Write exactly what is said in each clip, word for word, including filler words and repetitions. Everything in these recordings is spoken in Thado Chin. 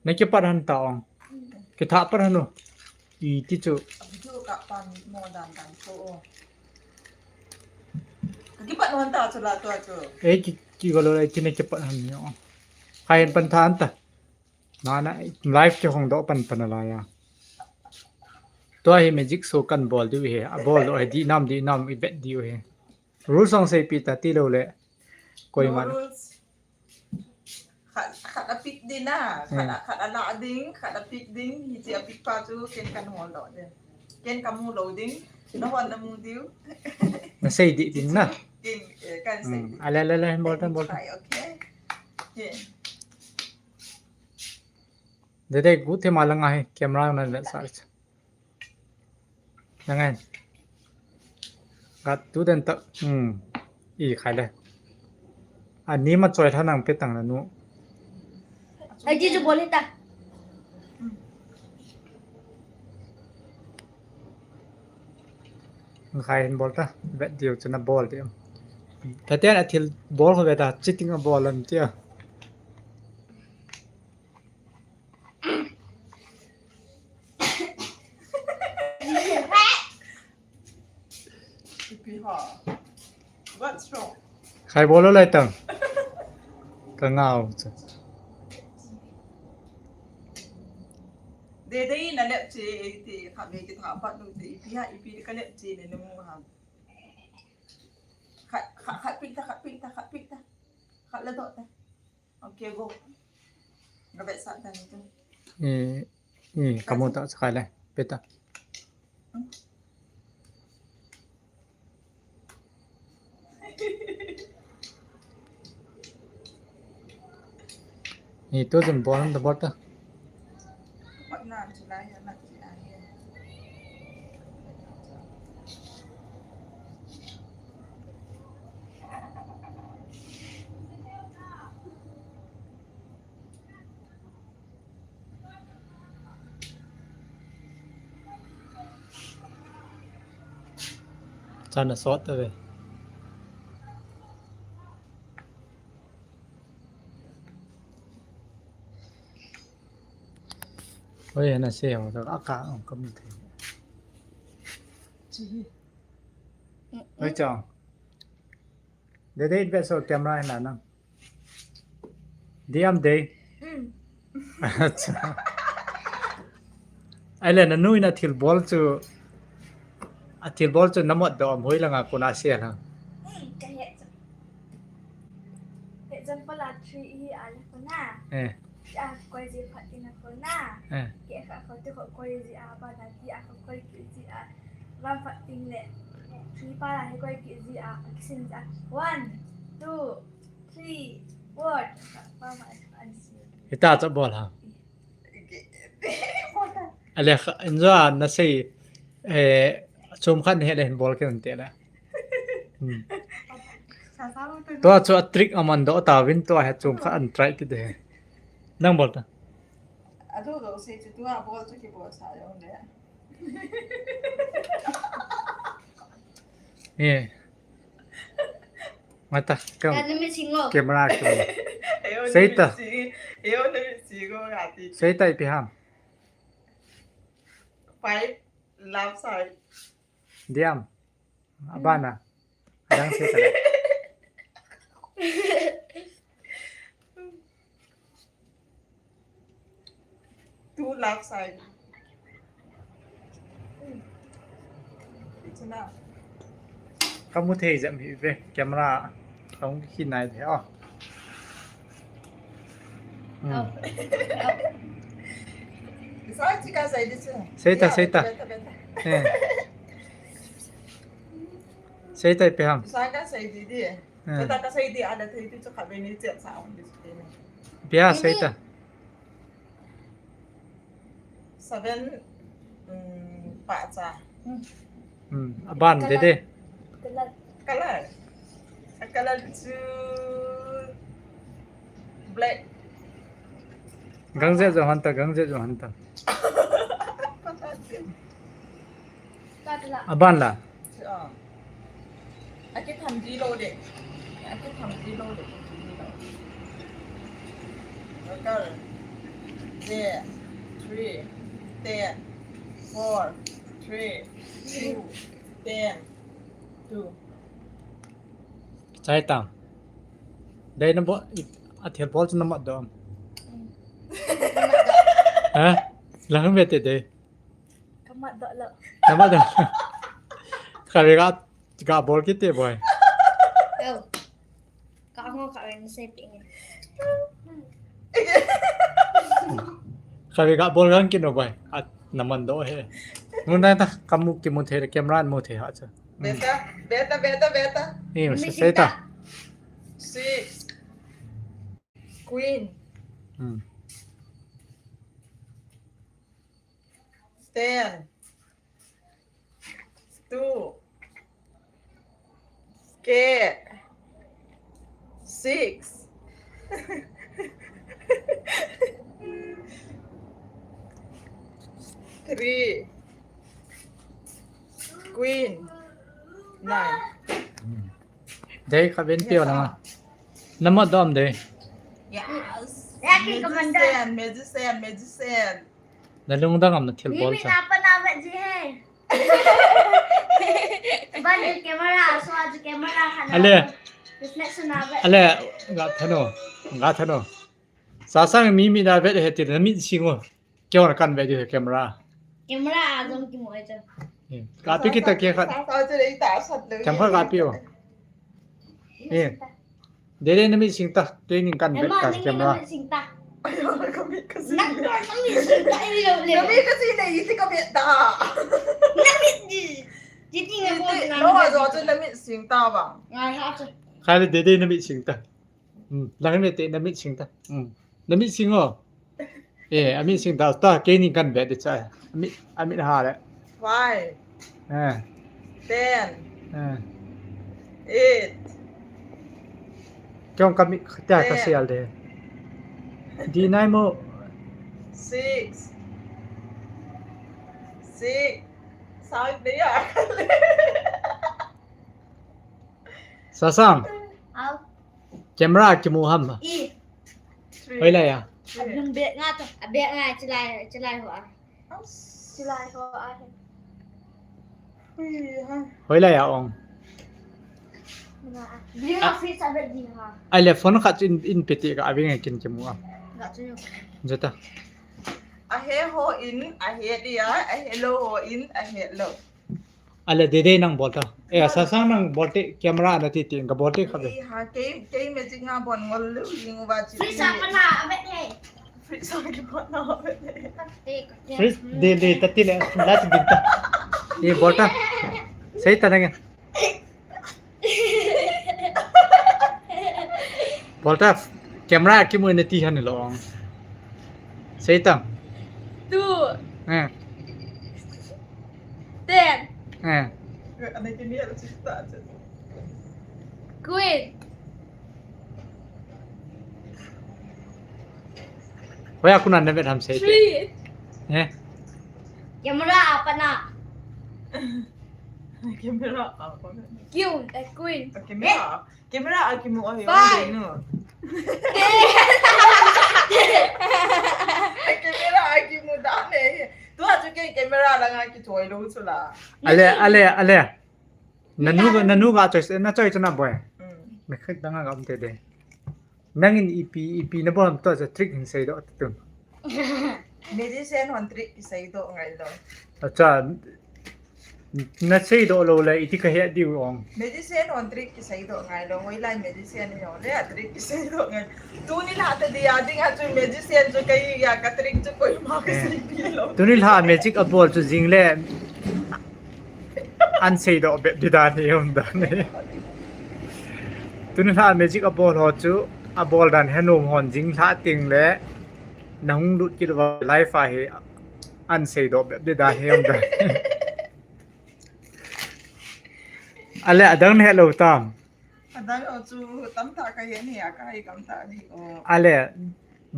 Na kipat han ta ong. Kitha pat han u. Iti chu. Video ka pan mo dan dan ko. Ka kipat han ta chu la tua chu. Ei ki, ki galo ei ti na kipat han ni ong. Khai pan tha an ta. Na na live ki hong doh pan pan la ya. Tua hi magic show kan bol diu hi. A bol doh hi di nam di nam i bet diu hi. Rules ong seipi ta ti lo le. Koima. No rules. Khat, khat a pick ding na, khat a, khat a la ding, khat a pick ding, hiche a pick pa chu ken kan hol doh ding. Ken ka mu lou ding, na hon na mu diu. Na sei ding ding na. Ken, eh, kan sei ding. Hmm. Ale, ale, ale, bol tan, bol tan. Try, okay? Okay. Dede, gu the ma langa hi, camera na le sa. Nangai. Gat tu den ta. Hmm. I khai le. Ani ma choi tha nang pe tang la nu. Ai, ji ju bol hi ta. Khai hin bol ta. Bet diu chu na bol diu. Tatian a thil bol ho ve ta. Cheating a bol an tia. Ipi ha. What's wrong? Khai bol lou lai tang. Ka ngau chu. Dede na lep che ti kha me ki tha pat nu te ipi ha ipi ka lep che ne nu ha. Khat, khat, khat pin ta, khat pin ta, khat pin ta. Khat la doh ta. Okay, go. Ka bet sat ta ni tu. Eh, eh, kamu ta sa khai le. Peta. Eh, tu jin bol ta bol ta. Chan a sot ta ve. Oi, ana se ho ta ka ka ong kam the. Chi hi. Oi, chang. Dede in bet so camera in la nang. Diam de. Mm. Acha. Ai le na nu in a thil bol chu. A thil bol chu na mot doh am hoi langa kona se lang. Mm, ka he chu. Example a three hi a le kona. Eh. A koi ji phat in a kona. Eh. Ke kha kho te kho koi ji a ba na ti a kho koi ki ji a. Van phat ting le. Three pa la he koi ki ji a. Kisin ji a. One, two, three, four. Hita cha bol ha. Ale kha, injo na sei, eh, chom khat he le hin bol ke un te la. Hmm. Tua chu a trick aman doh ta vin tua he chom khat an try ki de. Nang bol ta. Adu do sei chu tua bol chu ki bol sa yo le. Eh. Mata, kam. Ya, na mi singo. Camera, camera. Seita. Seita ipi ham. Five, left side. Diam. Abana. Adang seita. Two left side. It's enough. Kamu thei jep hi ve, camera kong ki nai the, oh. Hmm. Sai chi ka sai di chu. Seita, seita. Beta, beta. Eh. Seita ipi ham. Sai ka sai di di. Hmm. Beta ka sai di ada thei tu chu ka be ni chet sa ong di chu ni. Ipi ha seita. Seven, um, pa cha. Hmm, aban de de. Color. Color. A color chu black. Gangje jo hanta, gangje jo hanta. Aban la. Chu a. Aki tham di lo de. Aki tham di lo de. Color. There. Three. Ten. Four. Three. Two. Ten. Two. Chai tang. Dei na bol, a thil bol chu na mat doh am? Ha? Lang ve te dei. Ka mat doh lou. Na mat doh. Kha ve ga, ga bol kit te boi. Go. Ka ngo ka ven se ping. Kha ve ga bol gang kin no boi. A na man doh he. Mun dai ta, ka mu ki mu the, camera mu the ha cha. Beta, beta, beta, beta. Ni, mi se, se ta. Six. Queen. Hmm. Ten. Two. K. Six. Three. Queen. Nine. Dei kha ven pio na. Na mat doh am dei. Yes. Lucky commander. Magician, magician, magician. Na lungdang am na thil bol cha. Mimi na pa na vet ji he. Ban ji camera, so ji camera kha na. Ale. Reflection na vet. Ale, ga thano. Ga thano. Sasang Mimi na vet he ti na mit sing o. Keu na kan ve di camera. Camera a jong kimu ai cha. Ka pi kita ke khat. Sa sa chu dei ta sat le. Cham khat ka pi o. Eh. Dei dei na mit sing ta. Kei ning kan vet ka camera. Ai yo, ka mit ka si. Na ka mit sing ta, ai lo le. Na mit ka si le, iti ka mit ta. Na mit di. Iti nga ko na. No, jo chu na mit sing ta ba. Ngai ha chu. Khai le dei dei na mit sing ta. Hmm, lang mit te na mit sing ta. Hmm. Na mit sing o. Eh, a mit sing ta ta, kei ning kan vet di cha. A mit, a mit ha le. Five. Eh. Ten. Eh. Eight. Kong ka mit ta ka sial de. Di nai mo. Six. Six. Sang de ya. Sasang. Au. Camera kimu ham. I. Hoilai a? Abung bek nga to. Abek nga chilai, chilai ho a. Chilai ho a. Hoilai a ong. Nga a. Bring a free sa bek di ha. Ai le phone khat in, in peti ka abing kin kimu a. Nga chu. Jota. A he ho in, a he di a, a he lo ho in, a he lo. Ale, dei dei nang bol ta. Eh, Sasang nang bol te, camera na ti ti, ka bol te kha be. Ei ha, kei, kei magic nga bon ngol lu, ling uva chi. Free sa pa na, a vet le. Free sa ki bon na, a vet le. Free, dei dei, ta ti le, la ti bin ta. Ye bol ta. Sei ta nang. Bol ta, camera kimu na ti han lo. Sei ta. Two. Eh. Ten. Eh. Queen. Hoya kuna na vet ham sei. Three. Eh. Camera apa na? Camera apa na? Queen, eh, queen. Camera. Camera a kimu a hi. Five. No. Camera a kimu da ne. Tu a chu ke camera la nga ki choi lo chu la. Ale, ale, ale. Nanu ga, nanu ga choi, na choi chu na boi. Mm. Na khit dang ga um te de. Nangin ipi, ipi na bol ham to cha trick hin sei doh tun. Magician hon trick kisei doh ngai lo. Acha, na sei doh lo le, iti ka he diu ong. Magician hon trick kisei doh ngai lo, hoilai magician hi ong le, a trick kisei doh ngai. Tuni la ta dia ding a chu magician chu kai ya ka trick chu koima ka sei pi lo. Tuni la magic a bol chu jing le. An sei doh bep di dan hi um dan hi. Tuni la magic a bol ho chu, a bol dan he nom hon jing la ting le. Na hung lut kit uva live a hi an sei doh bep di dan hi um dan. Ale adang na he lo tam. Adang o chu tam ta ka he ni a ka hi kam ta ni o. Ale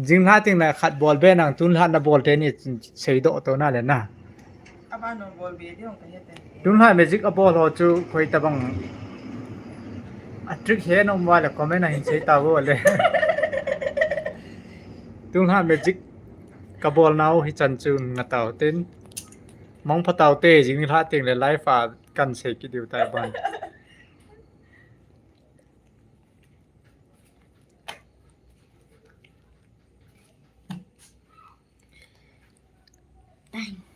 jing la ting na khat bol be nang tun la na bol te ni sei doh to na le na. Aba no bol be di ong ka he te. Tun la magic a bol ho chu khoi ta bang. A trick he nom uva le comment a hin sei ta vo le. Tun la magic Kabolnau hichan chu ngatau tin. Mong phatau te, jing ni lha teng le live a kan sei kit diu tai ban. Thank